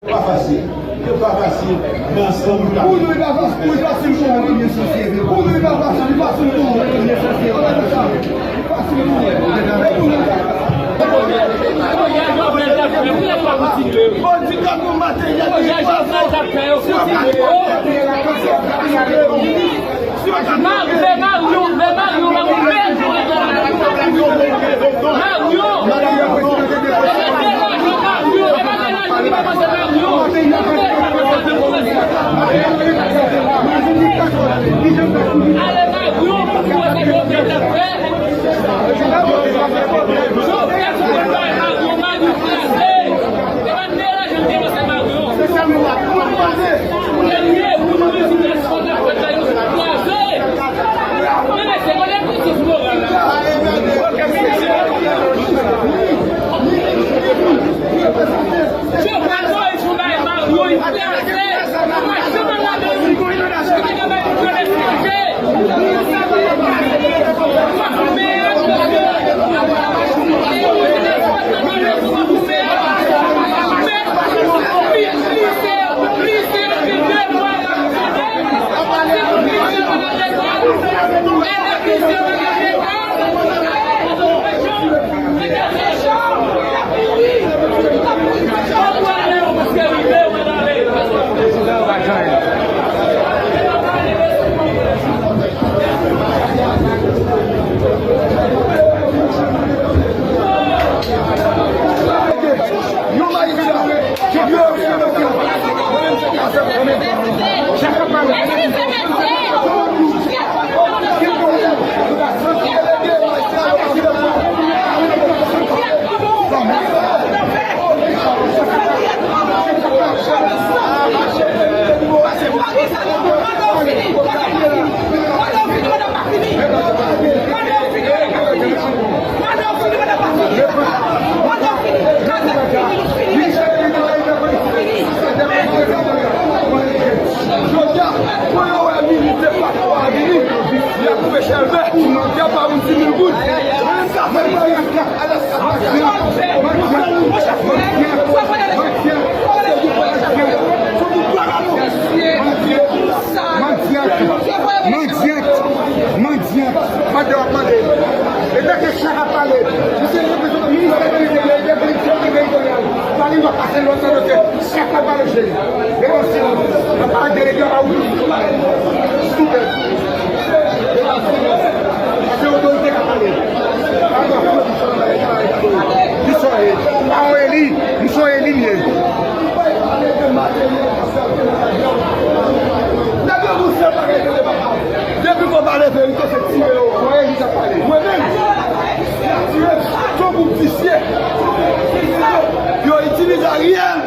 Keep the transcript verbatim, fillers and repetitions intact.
Pa fasil. Yo pa fasil. Men ansanm nou ka. Pou nou, li pa fasil, pou li fasil pou ou. Pou nou, li pa fasil, li fasil pou ou. Li fasil pou ou. Pou nou, li pa fasil. Bandi k ap konbat, y a Mario, vè Mario, vè Mario, la mwen pèdi. Mario! Mario! Ale Mario, pou wè sa yo te fè. Yo fè sou Mario, Mario kraze. Se pa de la jan de se Mario. Se sèlman la pou mande. Jodi a, pou yo wè militè pa twò a vini, y ap koupe chèlbè, y ap ba moun dis mil goud. Menm sa fè militè. Mandyat, mandyat, mandyat, mandyat, pandan w ap mande. E tanke chak ap pale, misye reprezante ministè de l'Intérieur, de politik teritoryal. Pale w ap pase lòt nan dosye. Chèf la pa lanje. Devan silans. Nan pa delege a pa ouvri. Soutè. Devan silans. Se otorite k ap pale. Ki sa w ye? Pa yon eli. M se yon eli m ye. Depi konba leve, li se tire yo. Mwen menm, tire yon gwoup visye. Yo itilize Ariel.